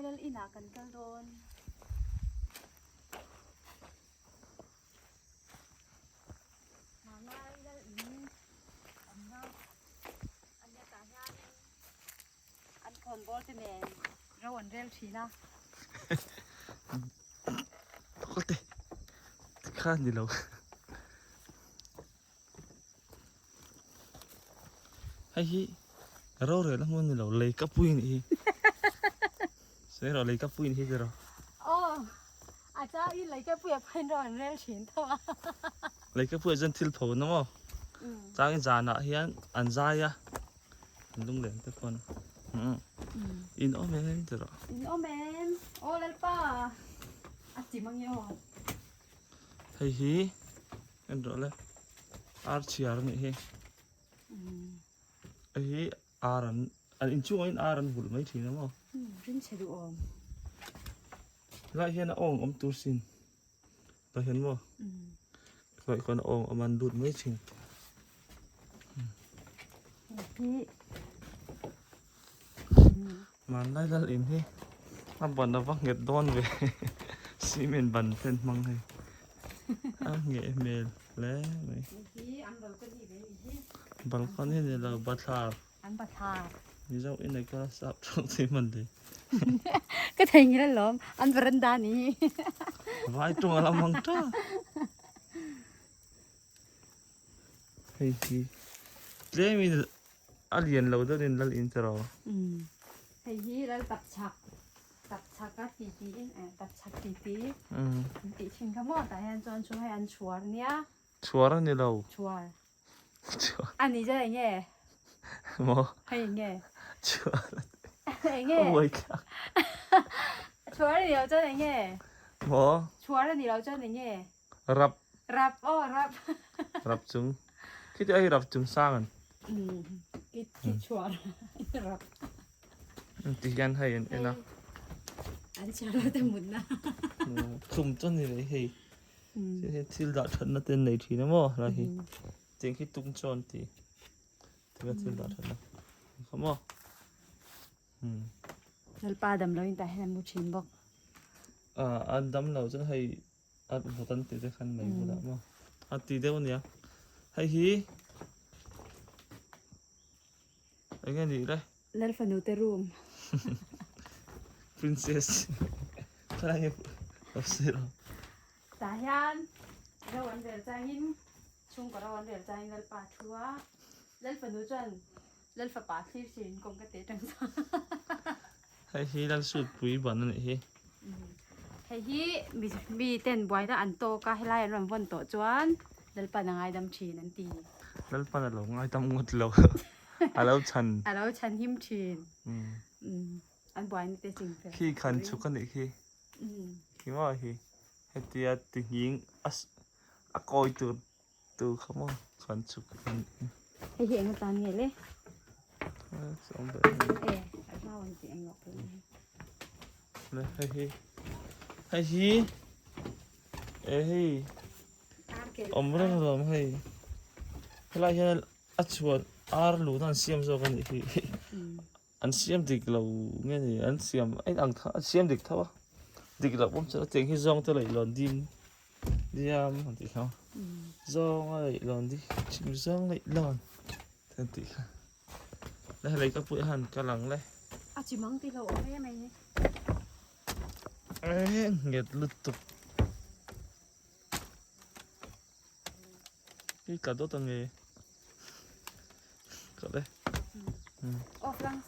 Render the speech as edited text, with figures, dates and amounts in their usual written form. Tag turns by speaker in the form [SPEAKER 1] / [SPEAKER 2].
[SPEAKER 1] Lal inah kan kal dawn. Hmanlai Lal in awmna a nia tah hianin an khawnbawl te nen ro an rel thin a.
[SPEAKER 2] Tawlte kha ni lo. Hei hi rorel a hmun ni lo lei ka pui ni hi. Sawi rawh lei ka pui ni hi tiraw.
[SPEAKER 1] Aw a cha i lei ka pui a phain ro an rel thin tho a.
[SPEAKER 2] Lei ka pui ah chuan thil pho na maw. Changin zanah hian an zai a an lunglen te pawn in awm em tiraw.
[SPEAKER 1] In awm em aw Lalpa a ti mang e aw.
[SPEAKER 2] Hei hi en rawh le ar chhiar a nih hi hei hi ar an an inchungah hian ar an vulh mai thin a maw
[SPEAKER 1] rin chhe duh awm
[SPEAKER 2] helai hian a awng awm tur sin tah hian maw helai khuan a awng awm an lut mai thin Hmanlai lal in hi a ban a va nghet dawn ve cement ban ten hmang hei a ngheh hmel hle mai balcony ni lo bathlar mizo in ei kha sap theuh thei hman thei
[SPEAKER 1] ka thei ngil alawm an veranda ni
[SPEAKER 2] vai tung a la mang ta hei hi tlem in A lian lo deuh in lal in tiraw.
[SPEAKER 1] Umm hei hi lal tap chhak tap chhak a ti ti in eh tap chhak ti ti an tih thin kha maw tah hian chuan chu hei an chhuar nia.
[SPEAKER 2] Chhuar a ni lo.
[SPEAKER 1] Chhuar. Chhuar. A ni chuan eng nge?
[SPEAKER 2] Maw?
[SPEAKER 1] Hei eng nge?
[SPEAKER 2] Chhuar.
[SPEAKER 1] Eng nge?
[SPEAKER 2] Uai thlak.
[SPEAKER 1] Chhuar a ni lo chuan eng nge?
[SPEAKER 2] Maw?
[SPEAKER 1] Chhuar a ni lo chuan eng nge?
[SPEAKER 2] Rap.
[SPEAKER 1] Rap aw rap.
[SPEAKER 2] Rap chung. Khi te hi rap chung sang an.
[SPEAKER 1] Kit kit chuar rap.
[SPEAKER 2] Ti hian hei an en a.
[SPEAKER 1] An chhiar te mut na.
[SPEAKER 2] Khum chu ni leh hei. Thil dah that na te nei thin a maw lai hi. Tiang khi tung chuan ti. Tiang a thil dah that na. Kha maw.
[SPEAKER 1] Lalpa dam lo in tah hian an mu thin bawk.
[SPEAKER 2] An dam lo chuan hei A vawt an tih te khan mai bulah maw a ti deuh ania hei hi eng nge nih le
[SPEAKER 1] Lalfanu te room
[SPEAKER 2] princess khalai nge lo sawi rawh
[SPEAKER 1] tah hian ro an rel changin chhungkaw ro an rel changin Lalpa thu a Lalfanu chuan Lalfapa thlir thin kawngka te atang chuan
[SPEAKER 2] Hei hi Lalsutpui ban a nih hi.
[SPEAKER 1] Hei hi mi ten buaina an tawk a, helai an rawn vawn tawh chuan Lalpan a ngaidam thin an ti.
[SPEAKER 2] Lalpan a lo ngaidam ngawt lo, a lo chhan.
[SPEAKER 1] A lo chhan him thin. An buaina te ching fel.
[SPEAKER 2] Khi khan chhuk a nih khi. Khi maw hi hetia ti nghing a kawi tur Tu kha maw khan chuk an ni.
[SPEAKER 1] Hei hi eng atan nge le?
[SPEAKER 2] Sawm ve.
[SPEAKER 1] E, a rau an ti eng lawk le.
[SPEAKER 2] Le hei hi. Hei hi. E hei. Awm reng alawm hei. Helai hian a chhuan ar luhna an siam zawk a nih hi. An siam dik lo nge ni an siam a inang tho an siam dik tho a dik loh pawm chuan tiang hi zawng te leh lawn dim diam an tih kha zawng a leh lawn di chhim zawng leh lawn te an tih kha le helai ka pui han kal ang le
[SPEAKER 1] a chi mang ti lo awm em mai
[SPEAKER 2] e nghet lutuk i tla dawt ange. Ka le.
[SPEAKER 1] Off lang.